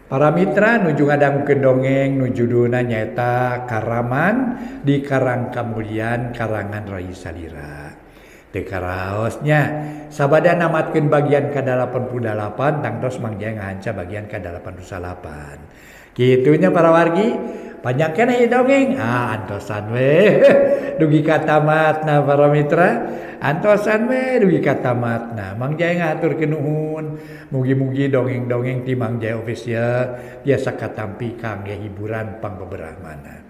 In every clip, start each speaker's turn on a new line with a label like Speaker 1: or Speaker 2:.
Speaker 1: Para mitra nuju ngadangukeun dongeng nu judulna nyaeta Karaman di Karang Kamulyan karangan Rai Salira. Teu karaosnya sabada namatkeun bagian ka-88 tangtos Mang Jaya ngahanca bagian ka-89. Kitu nya para wargi, panjang keneh ieu dongeng. Ah antosan we dugi ka tamatna para mitra. Antosan we dugi ka tamatna. Mang Jaya ngahaturkeun nuhun. Mugi-mugi dongeng-dongeng ti Mang Jaya Official tiasa katampi kangge hiburan pangbeberahmana.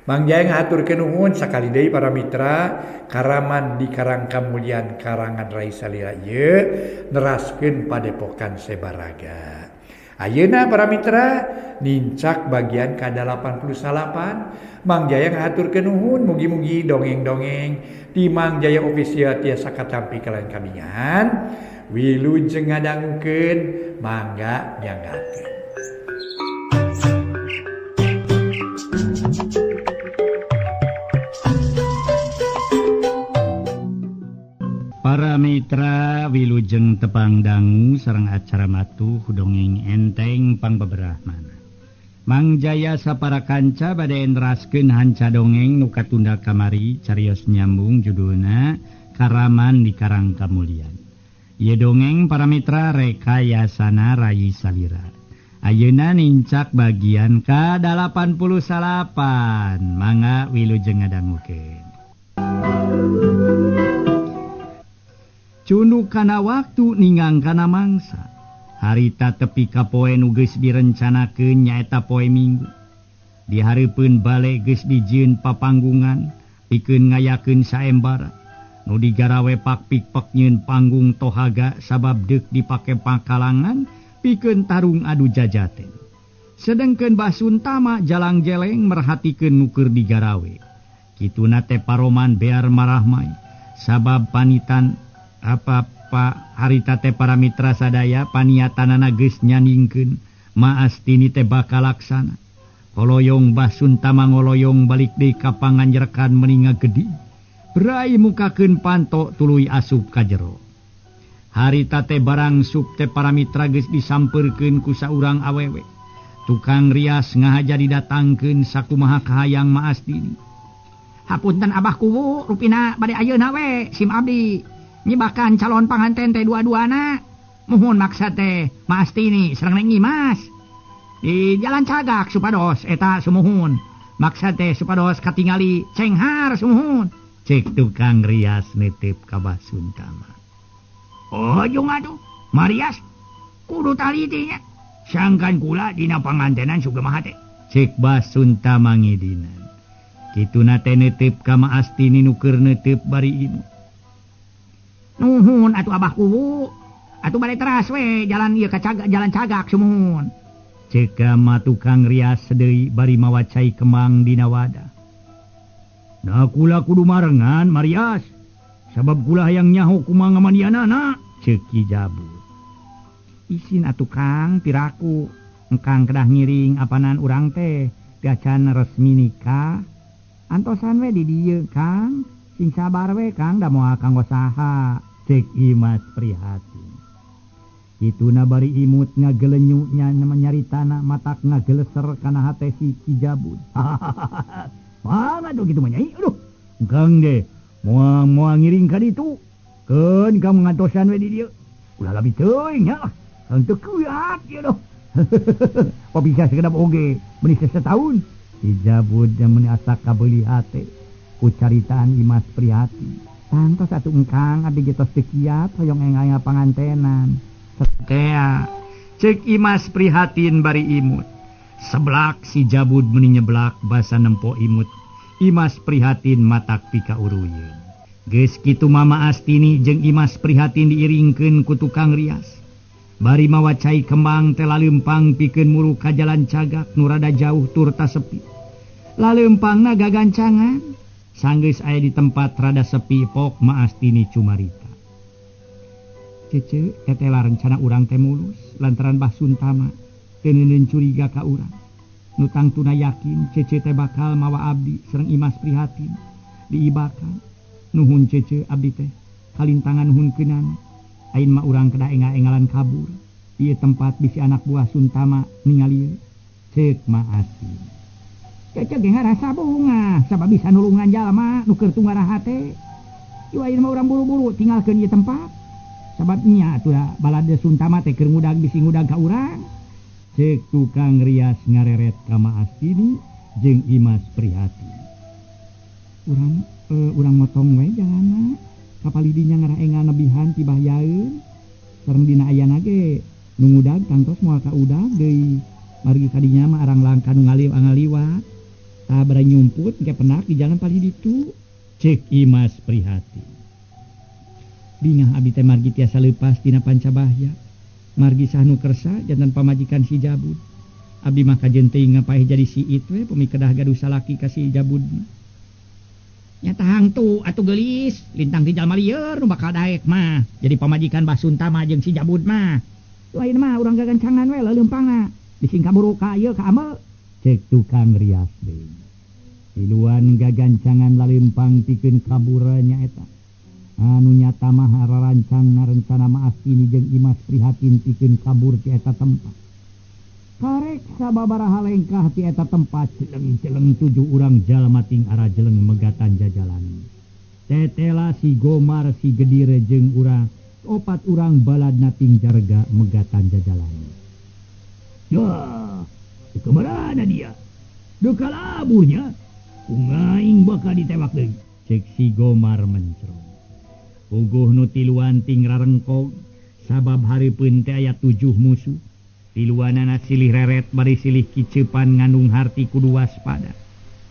Speaker 1: Mang Jaya ngahaturkeun nuhun sakali deui para mitra, Karaman di Karang Kamulyan karangan Rai Salira ieu neraskeun padepokan Sebaraga. Ayeuna para mitra nincak bagian ka-89. Mang Jaya ngahaturkeun nuhun mugi-mugi dongeng-dongeng ti Mang Jaya Official tiasa katampi kalayan kabingahan. Wilujeng ngadangukeun mangga nyanggakeun.
Speaker 2: Para mitra wilujeng tepang dangu sareng acara matuh dongeng enteng pangbeberahmana. Mang Jaya sapara kanca bade neraskeun hanca dongeng nu katunda kamari carios nyambung judulna Karaman di Karang Kamulyan. Ieu dongeng para mitra rekayasana Rai Salira. Ayeuna nincak bagian ka-88. Mangga wilujeng ngadangukeun. Cunduk kana waktu ninggang kana mangsa. Harita tepi ka poe nu geus direncanakeun nyaeta poe Minggu. Di hareupeun bale geus dijieun papanggungan pikeun ngayakeun saembara. Nu digarawe pakpikpek nyieun panggung tohaga sabab deuk dipake pakalangan pikeun tarung adu jajaten. Sedengkeun Bah Suntama jalang jeleng merhatikeun nu keur digarawe. Kituna teh paroman bear marahmai sabab panitan apa-apa harita teh para mitra sadaya paniatanana geus nyaningkeun Maastini teh bakal laksana. Koloyong Bah Suntama ngoloyong balik deui ka panganjerekan meni ngagedi. Berai mukakeun panto tuluy asup ka jero. Harita teh barang sup teh para mitra geus disampeurkeun ku saurang awewe. Tukang rias ngahaja didatangkeun sakumaha kahayang Maastini.
Speaker 3: Hapunten Abah Kuwu, rupina bade ayeuna we sim abdi. Nyibakan calon panganten teh dua-duana. Muhun maksa teh Maastini sareng Neng Nyimas. Di jalan cagak supados eta sumuhun. Maksa teh supados katingali cenghar sumuhun.
Speaker 2: Cek tukang rias nitip ka Bah Suntama.
Speaker 3: Oh jung atuh, Marias kudu taliti nya. Sangkan kula dina pangantenan sugema hate.
Speaker 2: Cek Bah Suntama ngidinan. Kituna teh nitip ka Maastini nu keur neuteup bari imut.
Speaker 3: Nuhun atuh Abah Kuwu. Atuh bade teras we jalan ieu ka cagak, jalan cagak sumuhun.
Speaker 2: Cek ma tukang rias deui bari mawa cai kembang dina wadah. Nah kula kudu marengan Marias sabab kula hayang nyaho kumaha ngamandianana. Ceuk Ki Jabut.
Speaker 3: Isin atuh Kang piraku engkang kedah ngiring apanan urang teh piacan resmi nikah. Antosan we di dieu Kang. Sing sabar we Kang da moal kanggo saha.
Speaker 2: Cek Imas prihatin. Kituna bari imut ngagelenyu nya nyaritana matak ngageleser kana hate si Ki Jabut. Mangga tuh kitu mah nyai. Aduh, engkang ge moal moal ngiring ka ditu. Keun ka ngantosan we di dieu. Ulah labi teuing nya. Henteu kuat ieu doh. Bisa sekedap oge meuni setahun. Ki Jabut meni asa kabeuli hate ku caritaan Imas Prihatin.
Speaker 3: Tangtos atuh engkang abdi ge tos teu kiat hoyong enggal pangantenan.
Speaker 2: Tea cek Imas Prihatin bari imut. Seblak si Jabut meni nyeblak basa nempo imut. Imas Prihatin matak pika uruyeun. Geus kitu Mama Astini jeung Imas Prihatin diiringkeun ku tukang rias. Bari mawa cai kembang teh laleumpang pikeun muru ka jalan cagak nu rada jauh turta sepi. Laleumpangna gagancangan. Sanggeus aya di tempat rada sepi pok Maastini cumarita.
Speaker 3: Cece tetela rencana urang teh mulus lantaran Bah Suntama teu neuneun curiga ka urang. Nu tangtuna yakin Cece teh bakal mawa abdi sareng Imas Prihatin diibakan. Nuhun Cece abdi teh kalintangan nuhunkeunana. Ain mah urang kedah engal-engalan kabur. Ieu tempat bisi anak buah Suntama ningali ceuk Maasti. Cece ge ngarasa bungah sabab bisa nulungan jalma nu keur tunggara hate. Ieu ayeuna mah urang buru-buru tinggalkeun ieu tempat. Sabab nya atuh balad Suntama teh keur ngudag bisi ngudag ka urang. Ceuk tukang rias ngareret ka Maastini jeung Imas Prihatin. Urang motong we jalanna. Kapalidinya ngaraengan nebihan ti bahyaeun. Sareng dina ayana ge nu ngudag tangtos moal ka udag deui. Margi kadinya mah arang langka nu ngaliwat. Tah bari nyumput engke penak di jalan palih ditu. Ceuk Imas Prihatin. Bingah abi teh margi tiasa leupas tina pancabahya. Margi sahnu kersa jantan pamajikan si Jabud. Abdi mah kajen teuing ngapaeh jadi siit we pemi kedah gaduh salaki ka si Jabud. Nya hangtu atuh geulis lintang ti jalma lieur nu bakal daek mah jadi pamajikan Bah Suntama jeung si Jabud mah. Lain mah urang gagancangan we leuleumpangna bising kaburu ka ieu ka amel. Ceuk tukang rias deui. Tiluan gagancangan lalempang pikeun kabur nyaeta. Anu nyata mah rarancangna rencana Maastini jeung Imas Prihatin pikeun kabur ti eta tempat. Karek sababaraha lengkah ti eta tempat jeleng-jeleng tujuh urang jalma ting arajeleng megatan jajalan. Tetela si Gomar si Gedir jeung urang opat urang baladna ting jarga megatan jajalan. Ya, kemarana dia? Deu kalaburnya. Ungaing bakal ditewak deui. Ceuk si Gomar mencrong. Puguh nu tiluan ting rarengkog sabab hareupeun teh aya 7 musuh. Tiluanana silih reret bari silih kiceupan ngandung harti kudu waspada.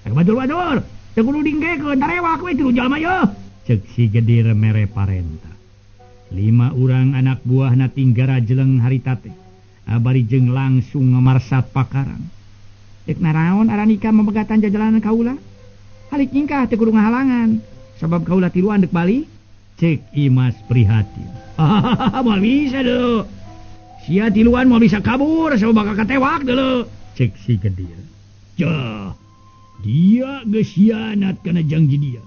Speaker 3: Batur-batur, teu kudu dingkekeun tarewak we tilu jalma yeuh. Ceuk si Gedir mere parenta. 5 urang anak buahna tinggara jeleng harita teh. Abari jeung langsung ngamarsat pakarang. Dek naraon aranika memegatan jajalanan kaula? Halik nyingkah teu kudu ngahalangan sabab kaula tiluan dek balik. Ceuk Imas Prihatin. Moal bisa deuleu. Sia tiluan moal bisa kabur sabab bakal katewak deuleu. Ceuk si Gedir. Jah, dia geus hianat kana janji dia.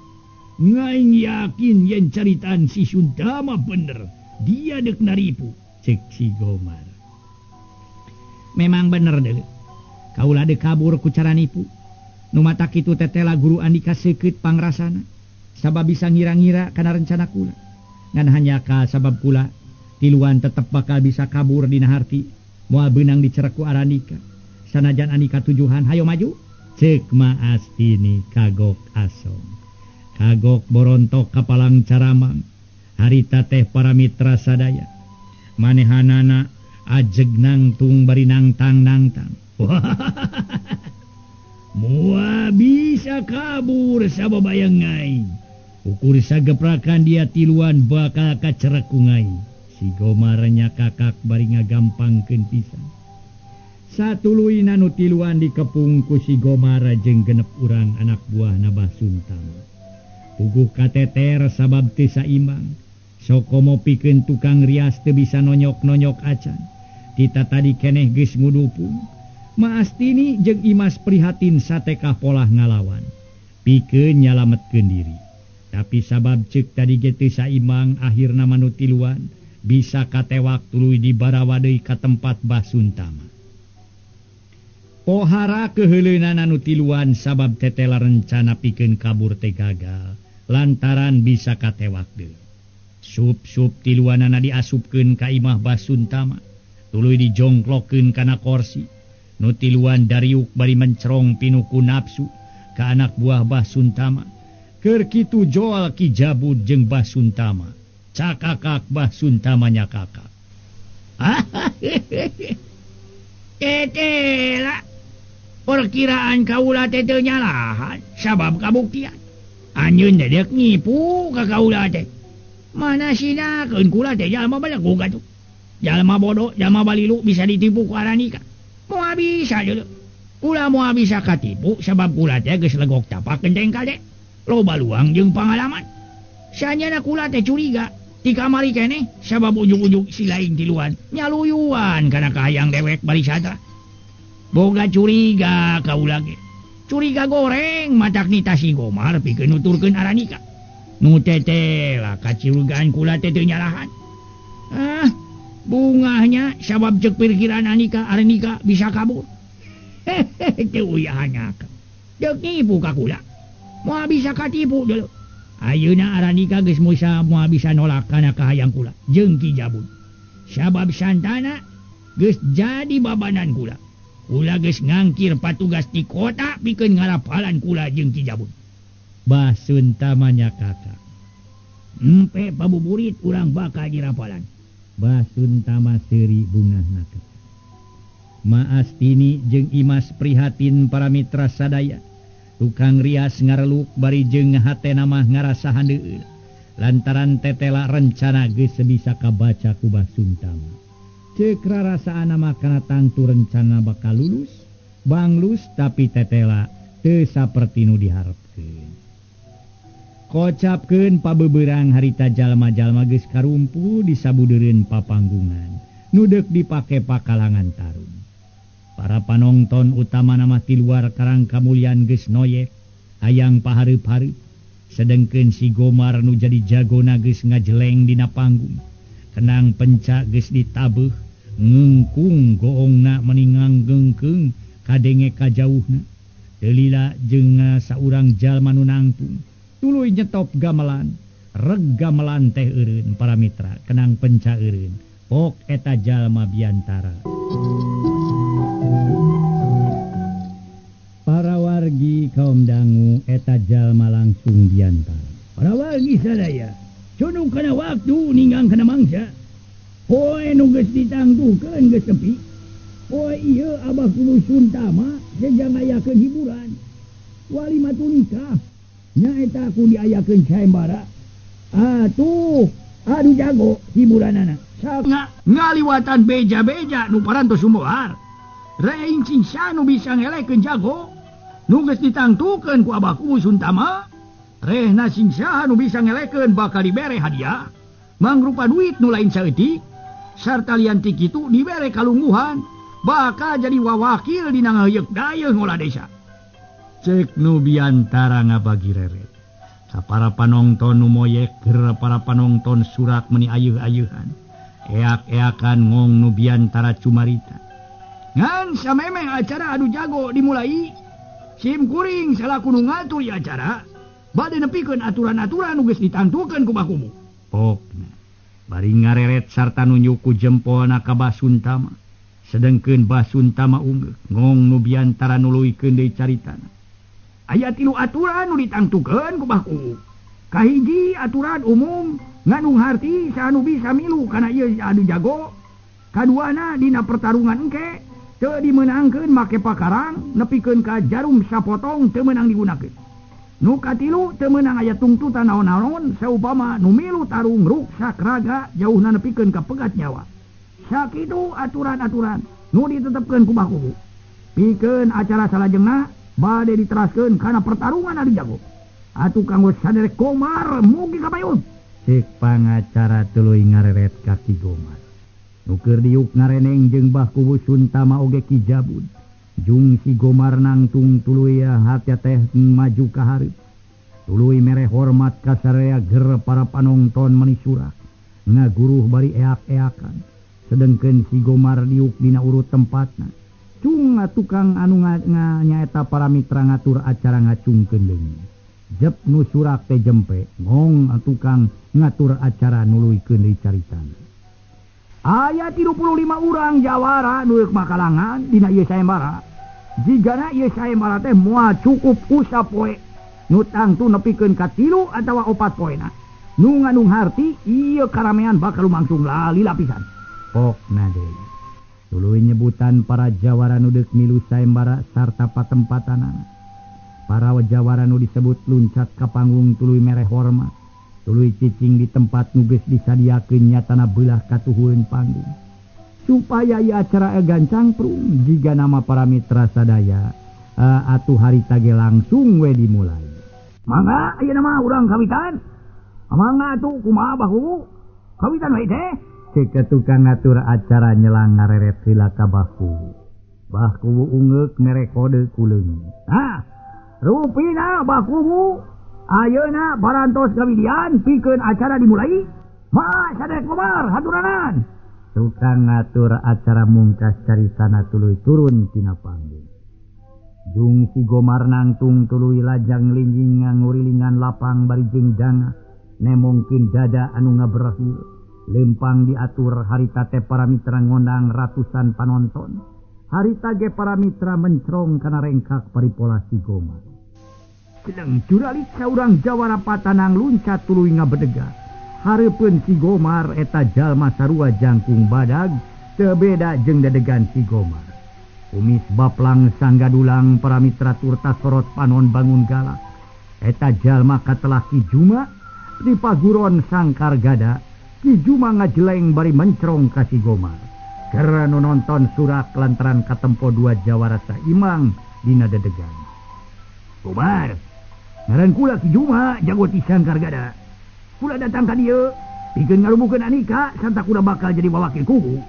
Speaker 3: Ngaing yakin yen caritaan si Suntama bener. Dia dek naripu. Ceuk si Gomar. Memang bener deuleu. Kaula dek kabur ku cara nipu. Nu mata kitu tetela guru Andika seukeut pangrasana. Sabab bisa ngira-ngira kana rencana kula. Ngan hanya ka sabab kula tiluan tetep bakal bisa kabur dina harti. Moal beunang dicerek ku Arandika. Sanajan Andika tujuhan hayo maju. Ceuk Maastini kagok asong. Kagok borontok kapalang caramang. Harita teh para mitra sadaya. Manehanana ajeg nangtung bari nangtang nangtang. Moal bisa kabur sabab bayang aing. Ukur sageprakan dia tiluan bakal kacerek ku aing. Si Gomar nyakakak bari ngagampangkeun pisan. Satuluyna nu tiluan dikepung ku si Gomar jeung genep urang anak buahna Bah Suntama. Puguh kateter sabab teu saimbang. Sokomo pikeun tukang rias teu bisa nonyok-nonyok acan. Kita tadi keneh geus ngudupung. Maastini jeung Imas Prihatin satekah polah ngalawan. Pikeun nyalametkeun diri. Tapi sabab ceuk tadi ge teu saimbang akhirna manu tiluan bisa katewak tuluy dibarawa deui ka tempat Bah Suntama. Pohara keheuleunan anu tiluan sabab tetela rencana pikeun kabur teh gagal lantaran bisa katewak deui. Sup-sup tiluanana diasupkeun ka imah Bah Suntama tuluy dijongklokkeun kana korsi. Nu tiluan dariuk bari mencerong pinuh ku nafsu ka anak buah Bah Suntama. Keur kitu joal Ki Jabud jeung Bah Suntama. Cakakak Bah Suntama nyakakak. Tetela perkiraan kaula teh teu nyalahan sabab kabuktian. Anjeun teh deuk nipu ka kaula teh. Mana sinakeun kula teh jalma balegug atuh. Jalma bodoh, jalma balilu bisa ditipu ku aranika. Moal bisa deuleu. Kula moal bisa katipu sabab kula teh geus legok tapak genteng kade. Loba luang jeung pangalaman. Sanyana kula teh curiga ti kamari keneh sabab ujug-ujug si lain tiluan nyaluyuan kana kahayang dewek bari sadra. Boga curiga kaula ge. Curiga goreng matak nita si Gomar pikeun nuturkeun aranika. Nu teteh lah kacurigaan kula teh teu nyalahan. Ah, Bungahnya sabab cek pirkiraan Anika Arnika bisa kabur. Hehehe teu uyahnya. Deuk nipu ka kula. Moal bisa katipu deuleu. Ayeuna Aranika geus moal bisa nolak kana kahayang kula jeung Ki Jabun. Sabab Santana geus jadi babanan kula. Kula geus ngangkir patugas di kota pikeun ngarapalan kula jeung Ki Jabun.
Speaker 2: Bah Suntama nya kakak.
Speaker 3: Empe pabuburit urang bakal dirapalan.
Speaker 2: Bah Suntama seuri bungahna. Maastini jeung Imas prihatin para mitra sadaya. Tukang rias ngareluk bari jeung hatena mah ngarasa handeueul. Lantaran tetela rencana geus bisa kabaca ku Bah Suntama. Ceuk rarasaan mah kana tangtu rencana bakal lulus, banglus tapi tetela teu saperti nu diharepkeun. Kocapkeun pabeberang harita jalma-jalma geus karumpul di sabudeureun papanggungan nu deuk dipake pakalangan tarung. Para panonton utama nama ti luar Karang Kamulyan geus noyek hayang pahareup-hareup, sedengkeun si Gomar nu jadi jagona geus ngajeleng dina panggung. Kenang pencak geus ditabeuh, ngungkung goongna meningang geungkeung kadenge kajauhna. Teu lila jeung saurang jalma nu nangtung tuluy nyetop gamelan, reg gamelan teh eureun para mitra, kenang penca eureun. Pok eta jalma biantara. Para wargi kaum dangu eta jalma langsung biantara.
Speaker 3: Para wargi sadaya, cunung kana waktu ninggang kana mangsa. Poe nu geus ditangtukeun geus tepi. Poe ieu Abah Kuwu Suntama seja ngayakeun hiburan. Walimatu nikah nyaeta ku diayakeun sayembara. Atuh, adu jago hiburanana. Ngaliwatan beja-beja nu parantos sumbohar. Reing cingsa nu bisa ngelekeun jago. Nu geus ditangtukeun ku Abah Kuwu Suntama, rehna singsaha nu bisa ngelekeun bakal dibere hadiah mangrupa duit nu lain saeutik sarta lian ti kitu dibere kalungguhan bakal jadi wawakil dina ngaheuyeuk dayeuh ngolah desa.
Speaker 2: Cek nu biantara ngabagi reret. Sapara panongton nu moyek ger para panongton surak meni ayeuh-ayeuhan. Eak-eakan ngong nu biantara cumarita.
Speaker 3: Ngan samemeh acara adu jago dimulai, sim kuring salaku nu ngatur ieu acara bade nepikeun aturan-aturan nu geus ditangtukeun ku Bah Kuwu.
Speaker 2: Pokna bari ngareret sarta nunjuk ku jempolna ka Bah Suntama. Sedengkeun Bah Suntama unggeuh ngong nu biantara nuluykeun deui caritana.
Speaker 3: Aya tilu aturan nu ditangtukeun ku Bah Kuwu. Kahiji aturan umum ngandung harti saha nu bisa milu kana ieu adu jago. Kaduana dina pertarungan engke teu dimeunangkeun make pakarang nepikeun ka jarum sapotong teu meunang digunakeun. Nu katilu teu meunang aya tungtutan naon-naon saupama nu milu tarung ruksak raga jauhna nepikeun ka pegat nyawa. Sakitu aturan-aturan nu ditetepkeun ku Bah Kuwu. Pikeun acara salajengna bade diteraskeun kana pertarungan adu jago. Atuh kanggo saderek Gomar mugi kapayun.
Speaker 2: Cek pangacara tuluy ngareret ka Ki Gomar. Nu keur diuk ngareneng jeung Bah Kuwu Suntama oge Ki Jabun. Jung si Gomar nangtung tuluy hati teh maju ka hareup. Tuluy mere hormat ka saraya ger para panonton meni surak. Ngaguruh bari eak-eakan. Sedengkeun si Gomar diuk dina urut tempatna. Cung tukang anu nyaeta para mitra ngatur acara ngacungkeun leungit. Jep nu surak teh jempe, ngong tukang ngatur acara nuluykeun deui caritana.
Speaker 3: Aya 35 urang jawara nu rek makalangan dina ieu sayembara. Jigana ieu sayembara teh moal cukup ku sapoe. Nu tangtu nepikeun ka 3 atawa 4 poena. Nu ngandung harti ieu karamean bakal lumangsung lalila pisan.
Speaker 2: Pokna deui. Tuluy nyebutan para jawara nu deuk milu sayembara sarta patempatanana. Para jawara nu disebut luncat ka panggung tuluy mere hormat. Tuluy cicing di tempat nu geus disadiakeun nyatana beulah katuhueun panggung. Supaya ieu acara gancang prung jiga nama para mitra sadaya atuh harita ge langsung we dimulai.
Speaker 3: Mangga ayeuna mah urang kawitan. Mangga atuh kumaha Bah Kuwu? Kawitan we teh.
Speaker 2: Cek tukang ngatur acara nyelang ngareret heula ka Bah Kuwu. Bah Kuwu ungeuk mere kode ku leungit.
Speaker 3: Nah, rupina Bah Kuwu ayeuna parantos kawidian pikeun acara dimulai. Ma saderek Gomar haturanan.
Speaker 2: Tukang ngatur acara mungkas caritana tuluy turun tina panggung. Jung si Gomar nangtung tuluy lajang linjing ngurilingan lapang bari jeung dangah nemongkeun dada anu ngaberahil. Lempang diatur harita teh para mitra ngondang ratusan panonton. Harita ge para mitra mencrong kana rengkak paripola si Gomar. Sedang juralik saurang jawara patanang luncat tuluy ngabedega. Hareupeun si Gomar eta jalma sarua jangkung badag teu beda jeung dedegan si Gomar. Kumis baplang sanggadulang para mitra turta sorot panon bangun galak. Eta jalma katelah Ki Juma di paguron sangkar gada. Ki Juma ngajeleng bari mencrong ka si Gomar. Keur nu nonton surak lantaran katempo dua jawara saimang dina dedegan. Gomar, ngaran kula Ki Juma jago ti sangkar gada. Kula datang ka dieu pikeun ngarubukeun Anika sarta kula bakal jadi wawakil kubu.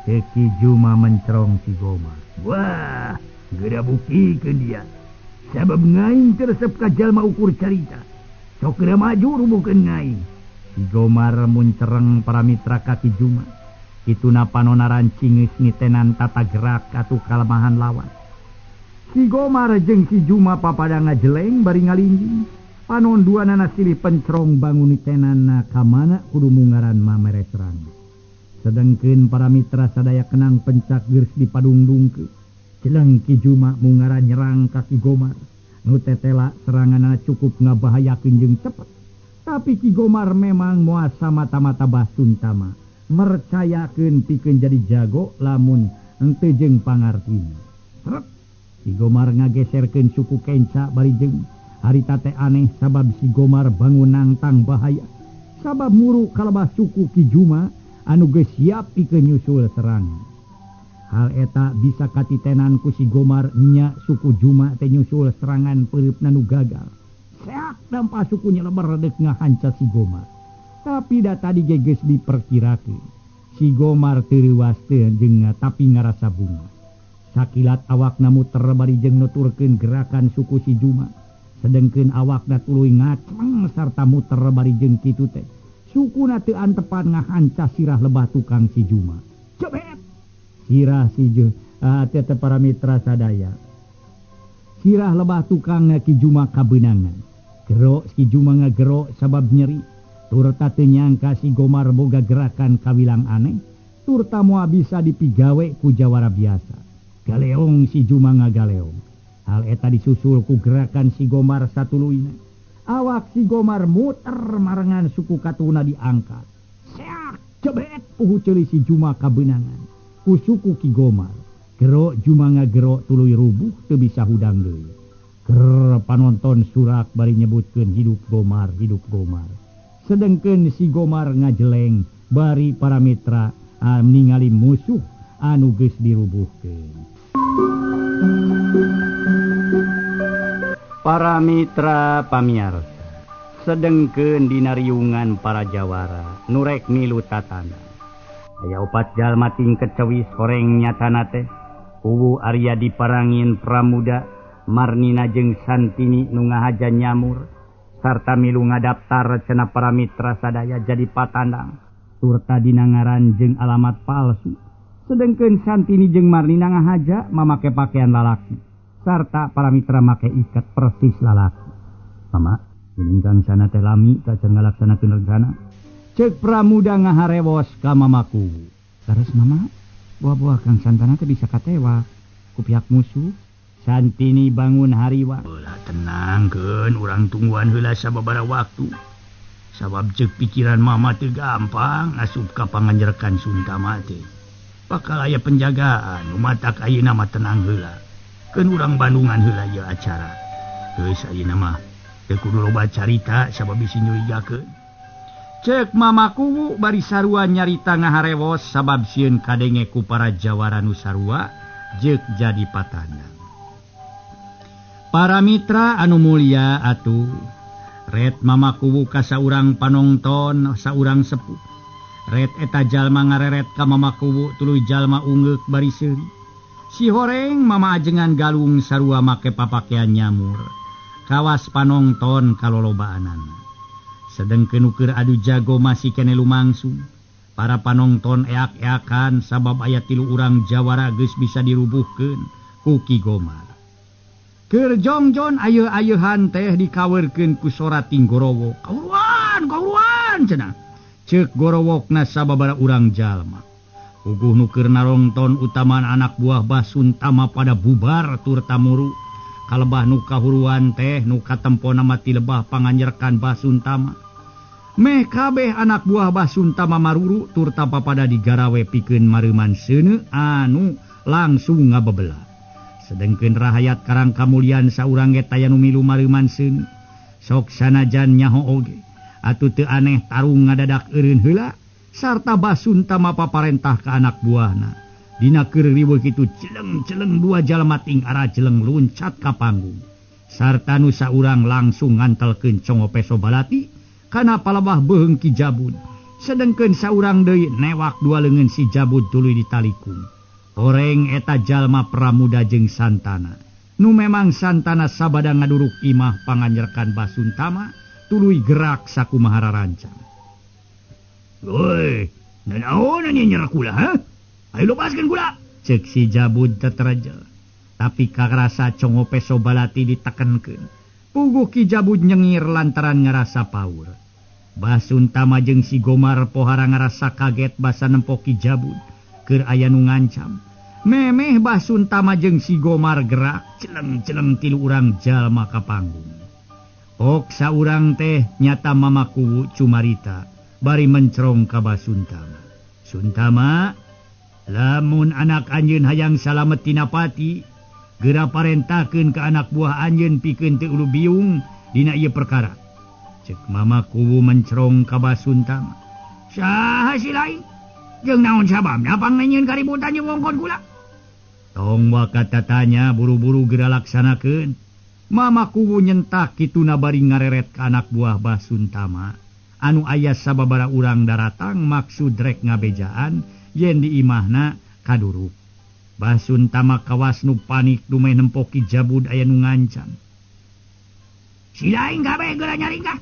Speaker 2: Ki Juma mencrong si Gomar. Wah, geura buktikeun dia. Sabab ngaing teu resep ka jalma ukur carita. Sok geura maju rubuhkeun ngaing. Si Gomar muncereng para mitra ka Ki Juma. Kituna panona rancing geus nitenan tata gerak atuh kalemahan lawan. Si Gomar jeung si Juma papada ngajeleng bari ngalingging. Panon duanana silih pencrong bangun nitenanna ka mana kudu mungaran mamere serang. Sedengkeun para mitra sadaya kenang pencak geus dipadungdungkeun. Jeleng Ki Juma mungaran nyerang ka Ki Gomar. Nu tetela seranganana cukup ngabahayakeun jeung cepet. Tapi Ki Gomar memang moal samata-mata basuntama. Mercayakeun pikeun jadi jago lamun henteu jeung pangartina. Srep! Ki Gomar ngageserkeun suku kenca bari jeung harita teh aneh sabab si Gomar bangun nangtang bahaya. Sabab muru kalebah suku Ki Juma anu geus siap pikeun nyusul serangan. Hal eta bisa katitenan ku si Gomar nya suku Juma teh nyusul serangan peureupna nu gagal. Seak dampa suku nyeleber deuk ngahanca si Gomar. Tapi da tadi ge geus diperkirakeun. Si Gomar teu reuas teu jeung tapi ngarasa bunga. Sakilat awakna muter bari jeung nuturkeun gerakan suku si Juma. Sedengkeun awakna tuluy ngaceng sarta muter bari jeung kitu teh. Sukuna teu antepan ngahanca sirah lebah tukang si Juma. Cebet! Sirah si teh para mitra sadaya. Sirah lebah tukang Ki Juma kabeunangan. Gero si Juma ngagero sabab nyeri. Turta teu nyangka si Gomar boga gerakan kawilang aneh. Turta moal bisa dipigawe ku jawara biasa. Galeong si Juma ngagaleong. Hal eta disusul ku gerakan si Gomar satuluyna. Awak si Gomar muter marengan suku katuna diangkat. Seak cebet puhu ceuli si Juma kabeunangan ku suku Ki Gomar. Gero Juma ngagero tuluy rubuh teu bisa hudang deui. Ger panonton surak bari nyebutkeun hidup Gomar, hidup Gomar. Sedengkeun si Gomar ngajeleng bari para mitra ningali musuh anu geus dirubuhkeun. Para mitra pamiarsa, sedengkeun dina riungan para jawara nu rek milu tatana. Aya opat jalma tingket cewis horeng nyatana teh. Kuwu Arya diparangin Pramuda, Marnina jeung Santini nu ngahaja nyamur sarta milu ngadaptar cenah para mitra sadaya jadi patandang turta dina ngaran jeung alamat palsu. Sedengkeun Santini jeung Marnina ngahaja mamake pakaian lalaki sarta para mitra make ikat persis lalaki. Mama, ingkang sana teh lami tacan ngalaksanakeun rencana. Ceuk Pramuda ngaharewos ka mamaku. Leres mama, buah-buah Kang Santana teh bisa katewak ku pihak musuh. Santini bangun hariwa. Ulah tenangkeun urang tungguan heula sababaraha waktu. Sabab ceuk pikiran mama teu gampang asup ka panganjerkan Suntama teh. Bakal aya penjagaan, nu matak ayeuna mah tenang heula. Keun urang Bandungan heula ieu acara. Geus ayeuna mah teu kudu loba carita sabab bisi nyurigakeun. Ceuk mama kuwu bari sarua nyarita ngaharewos sabab sieun kadenge ku para jawara nu sarua jeung jadi patandang. Para mitra anu mulia atuh, ret mama kuwu ka saurang panongton saurang sepuh. Ret eta jalma ngareret ka mama kuwu tuluy jalma ungeuk bari seuri. Si horeng mama ajengan galung sarua make papakean nyamur. Kawas panongton kalolobaanana. Sedengkeun ukur adu jago masih kene lumangsung. Para panonton eak-eakan sabab aya tilu urang jawara geus bisa dirubuhkeun ku Ki Gomar. Keur jongjon ayeuk-ayeuhan teh dikaweurkeun ku sora tinggorowo. Kauruan, kauruan cenah. Ceuk gorowokna sababaraha urang jalma. Puguh nu keur narongton utamaan anak buah Basuntama pada bubar tur tamuru. Kalebah nu kahuruan teh nu katempona mah ti lebah panganjerkan Basuntama. Meh kabeh anak buah Basuntama maruru tur tapa pada digarawe pikeun mareuman seuneu anu langsung ngabebela. Sedengkeun rahayat Karang Kamulyan saurang ge taya nu milu mareuman seuneu. Sok sanajan nyaho oge atuh teu aneh tarung ngadadak eureun heula sarta Basuntama paparentah ka anak buahna. Dina keur riweuh kitu celeng-celeng dua jalma ting ara celeng luncat ka panggung. Sarta nu saurang langsung ngantelkeun congo peso balati kana palebah beuheung Ki Jabud. Sedengkeun saurang deui newak dua leungeun si Jabud tuluy ditalikung. Horeng eta jalma Pramuda jeung Santana. Nu memang Santana sabada ngaduruk imah panganjerkan Basuntama tuluy gerak sakumaha rarancang. Woi, nanaon nyer kula ha? Ayo lepaskeun kula. Ceuk si Jabud teterejel. Tapi karasa congo peso balati ditekenkeun. Puguh Ki Jabud nyengir lantaran ngarasa paur. Basuntama jeung si Gomar pohara ngarasa kaget basa nempo Ki Jabud keur aya nu ngancam. Memeh Basuntama jeung si Gomar gerak celeng-celeng tilu urang jalma ka panggung. Ok saurang teh nyata Mama Kuwu cumarita bari mencerong ka Basuntama. Suntama, lamun anak anjeun hayang salamet tina pati, geura parentahkeun ka anak buah anjeun pikeun teu ulu biung dina ieu perkara. Cek Mama Kuwu mencerong ka Basuntama. Saha si lain? Jeung naon sababna pangnyeun kaributan jeung wongkon kula? Tong waka tatanya buru-buru geura laksanakeun. Mama Kuwu nyentak kituna bari ngareret ka anak buah Basuntama. Anu aya sababaraha urang daratang maksud rek ngabejaan yen di imahna kaduruk. Basuntama kawas nu panik dumeh nempo Ki Jabud aya nu ngancam. Si lain kabeh geura nyaringkah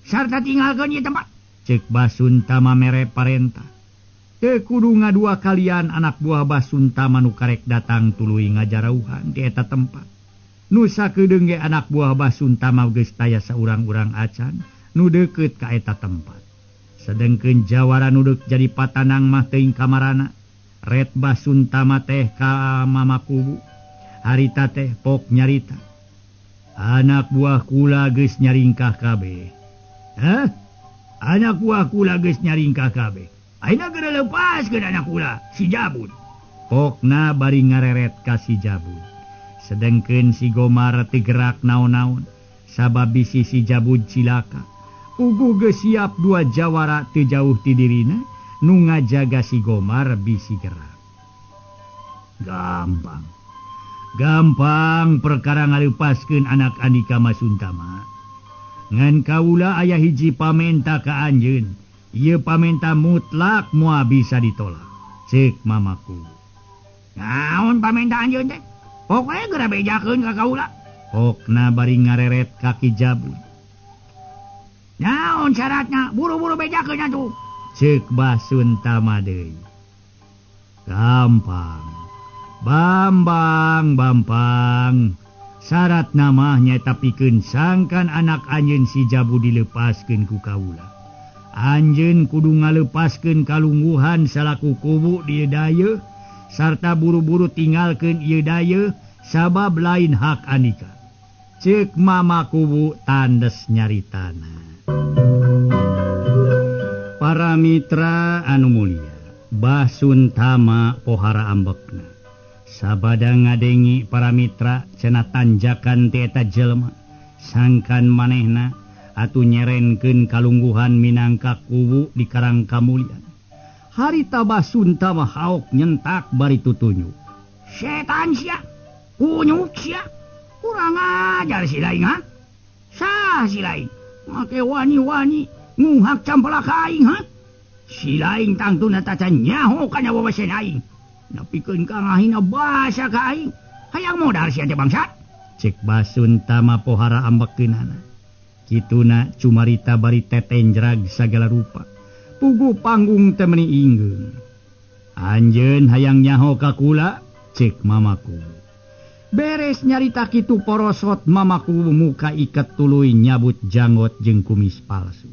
Speaker 2: sarta tinggalkeun ieu tempat. Ceuk Basuntama mere parentah. Teu kudu ngadua kalian anak buah Basuntama nu karek datang tuluy ngajarauhan di eta tempat. Nu sakedeung ge anak buah Basuntama geus taya saurang-urang acan nu deukeut ka eta tempat. Sedengkeun jawara nu deuk jadi patanang mah teuing kamarana. Ret Basuntama teh ka Mama Kuwu. Harita teh pok nyarita. Anak buah kula geus nyaringkah kabeh. Hah? Anak buah kula geus nyaringkah kabeh. Ayeuna geura lepaskeun anak kula si Jabud. Pokna bari ngareret ka si Jabud. Sedengkeun si Gomar teu gerak naon-naon sabab bisi si Jabud cilaka. Puguh geus siap dua jawara teu jauh ti dirina nu ngajaga si Gomar bisi gerak. Gampang. Gampang perkara ngalepaskeun anak Andika Masuntama. Ngan kaula aya hiji pamenta ka anjeun. Ieu pamenta mutlak moal bisa ditolak. Ceuk mamaku. Naon pamenta anjeun teh? Pokoke geura bejakeun ka kaula. Pokna bari ngareret ka Ki Jabud. Naon syaratna? Buru-buru bejakeun atuh. Ceuk Basuntama deui. Gampang. Bambang, Bampang. Syarat mah nyaeta pikeun sangkan anak anjeun si Jabud dilepaskeun ku kaula. Anjeun kudu ngalepaskeun kalungguhan salaku kuwu di dayeuh sarta buru-buru tinggalkeun ieu dayeuh sabab lain hak andika. Ceuk Mama Kuwu tandes nyaritana. Para mitra anu mulia, Basuntama pohara ambekna. Sabada ngadengi para mitra cenah tanjakan ti eta jelema sangkan manehna atuh nyerenkeun kalungguhan minangka kuwu di Karang Kamulyan. Harita Basuntama haok nyentak bari tutunjuk. Setan sia, kunyuk sia, kurang ajar si lain ha? Sah si lain, make wani-wani nguhak campelak aing ha? Si lain tangtuna tacan nyaho kana wawasen aing. Nepikeun ka ngahina basa ka aing. Hayang modal sia teh bangsat. Cek Basuntama pohara ambekeunana. Kituna cumarita bari tetenjrag sagala rupa. Puguh panggung teh meuni inggeung. Anjeun hayang nyaho ka kula cek mamaku. Beres nyarita kitu porosot mamaku muka iket tuluy nyabut janggot jeung kumis palsu.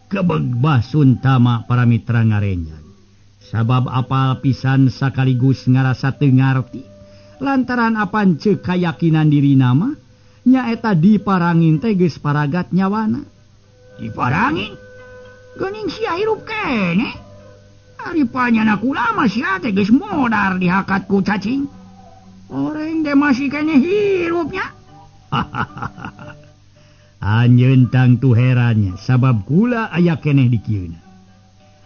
Speaker 2: Kebeg Bah Suntama para mitra ngarenjang. Sabab apal pisan sakaligus ngarasa teu ngarti. Lantaran apan ceuk kayakinan diri nama nyaeta diparangin teh geus paragat nyawana.
Speaker 3: Diparangin? Geuning sia hirup keneh. Ari panyana kula mah sia teh geus modar dihakat ku cacing. Oreng teh masih keneh hirupnya.
Speaker 2: Anjeun tangtu herannya sabab kula aya keneh di kieuna.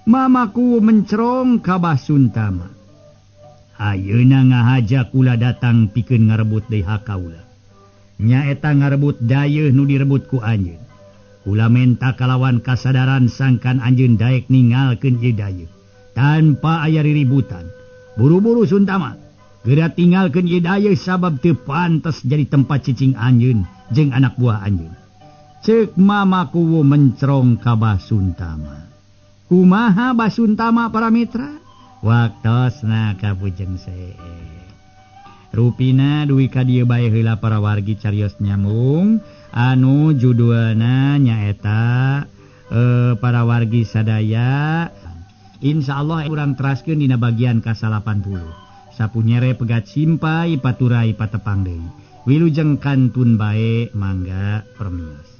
Speaker 2: Mamaku mencerong ka Bah Suntama. Ayeuna ngahaja kula datang pikeun ngarebut deui hak kaula. Nyaeta ngarebut dayeuh nu direbut ku anjeun. Kula menta kalawan kasadaran sangkan anjeun daek ningalkeun ieu dayeuh tanpa aya riributan. Buru-buru Suntama, geura tinggalkeun ieu dayeuh sabab teu pantes jadi tempat cicing anjeun jeung anak buah anjeun. Ceuk mamaku mencerong ka Bah Suntama. Kumaha Bah Suntama para mitra? Waktosna kapujeng see. Rupina duwi ka dieu bae heula para wargi carios nyambung anu judulna nyaeta para wargi sadaya. Insyaallah urang teraskeun dina bagian ka-80. Sapunyere pegat simpai paturai patepang deui. Wilujeng kantun bae mangga permios.